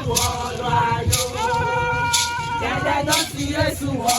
wɔ lɔ ayo. Dede dɔ si Yesu wɔ.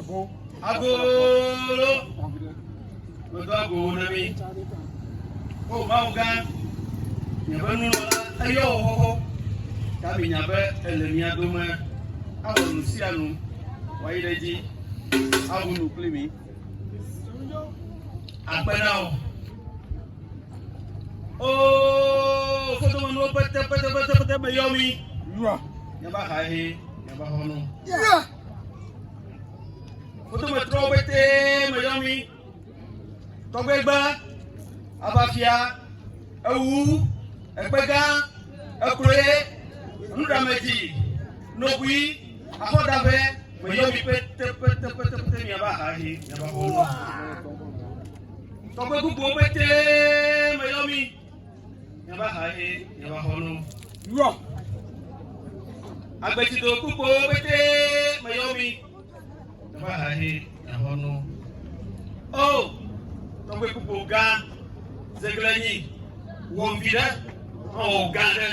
Agolo. Agolo. Medo ago na mi. O Mawu gã, miaƒe nunɔla eyɔ wò xoxo. Ta minya be ele mia dome awɔ nu sia nu wòayi ɖe edzi awu nu kpli mi. Akpe na wò. Oo, fotomenuwo pete pete pete pete meyɔ mi. Miava xa he, miava xɔ nu. Fotometrɔwo pete meyɔ mi. Tɔgbegbe, aʋafia, ewu, ekpegã, ekloe, nuɖamedzi, nogui, axɔdaʋe, meyɔ mi pete pete pete pete miava xa he, miava xɔ nu. Tɔgbe bubuwo pete meyɔ mi. Miava xa he, miava xɔ nu. Agbetsido kpukpuwo pete meyɔ mi. Miava xa he, miaxɔ nu. O, tɔgbe kpukpu gã, zeglenyi, wɔmvi ɖe, ɔ gã ɖe.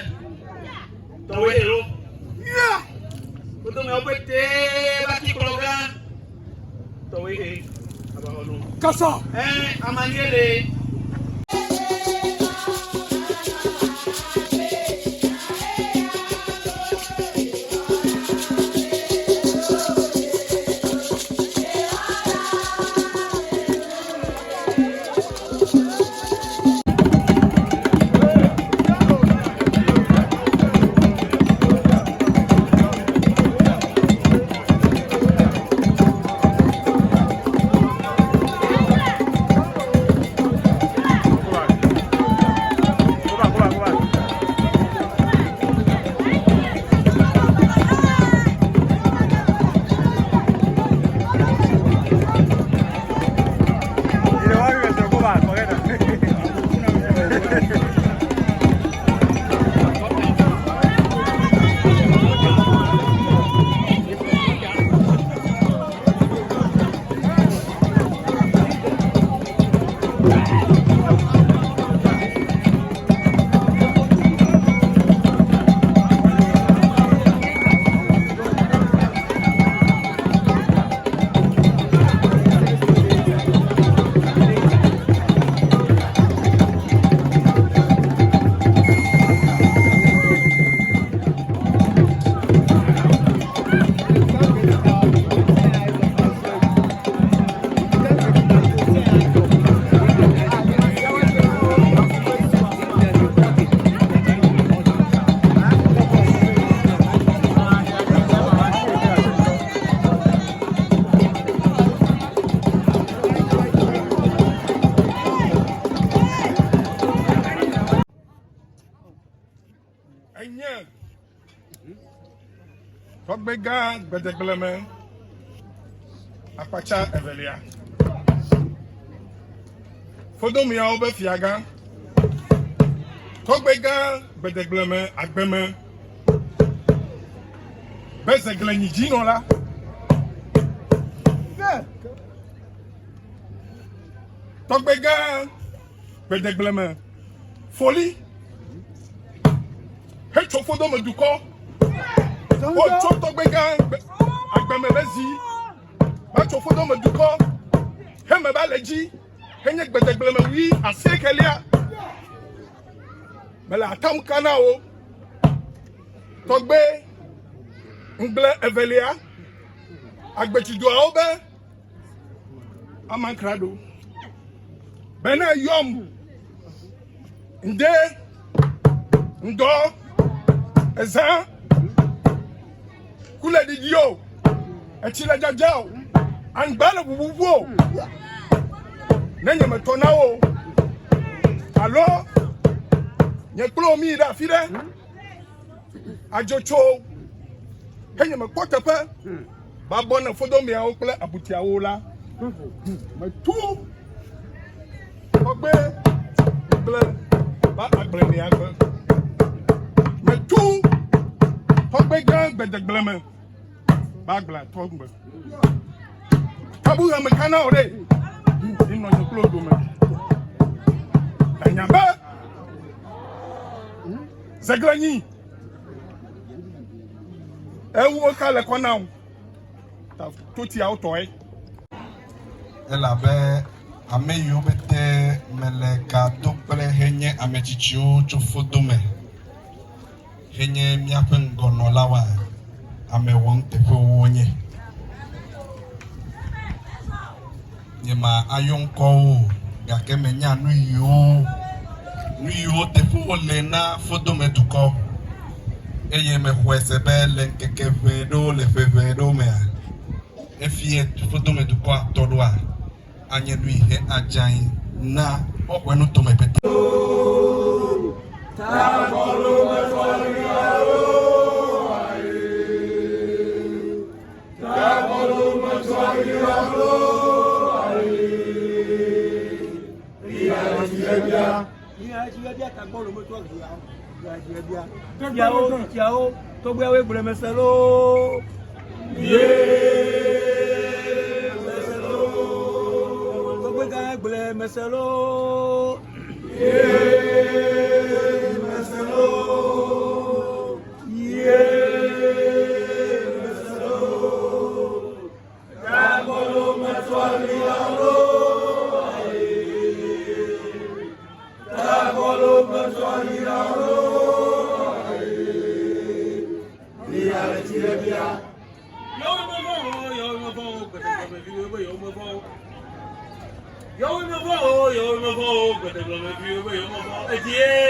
Tɔwoe ɖe lo. Kotomewo pete va tikplɔ gã. Tɔwoe ɖe, ava xɔ nu. Kasa. Ɛ, amanie le. Nye tɔgbegã gbedegbleme akpatsa evelia. Fodomiawo be fiagã. Tɔgbegã gbedegbleme agbeme be zeglenyidzinɔla. Tɔgbegã gbedegbleme foli hetso fodome dukɔ. Wotso tɔgbegã agbeme be zi va tso fodome dukɔ heme va le dzi henye gbedegbleme wui asiekelia. Mele atam ka na wo. Tɔgbe ŋgble evelia agbetsidoawo be amankra ɖo bena yɔm ŋde ŋdɔ ezã ku le ɖiɖi o etsi le dzadza o aŋgba le ʋuʋuʋu o ne nye metɔ na wo alo nye kple wo mi yi ɖe afi ɖe adzotso henye mekpɔ teƒe babɔ ne fodomiawo kple abutiawo la metu tɔgbe kple ba agblemia gbe metu tɔgbe gã gbedegble me ba agblea tɔgbe tabu hame kana o ɖe inɔ nye kple dome anya be zeglenyi ewu ka le kɔ na wo ta totiawo tɔe. Elabe ame yiwo pete mele ka do kple henye ame tsitsiwo tso fodome henye míaƒe ŋgɔnɔlawoa, ame wɔnuteƒewo wonye. Nyema ayɔ ŋkɔwo o, gake menya nu yiwo nu yiwo teƒe wole na fodome dukɔ eye mexɔe se be le ŋkeke ʋɛ ɖewo le ƒe ʋɛ ɖewo mea, efie fodome dukɔa tɔ ɖoa, anye nu yi he adze anyi na woaƒe nutome pete. Tiawo, tɔgbeawoe gblɔe mese loo. Ye mese loo. Tɔgbegã gblɔe mese loo. Ye mese loo. Ye mese loo. Tagbɔlo metɔ lia loo. Tagbɔlo metɔ lia loo. Lia le tsi ɖe bia. Yewo mevɔ o, yewo mevɔ o, gbedegblɔmeviwo be yewo mevɔ o. Yewo mevɔ o, yewo mevɔ o, gbedegblɔmeviwo be yewo mevɔ o. Edie.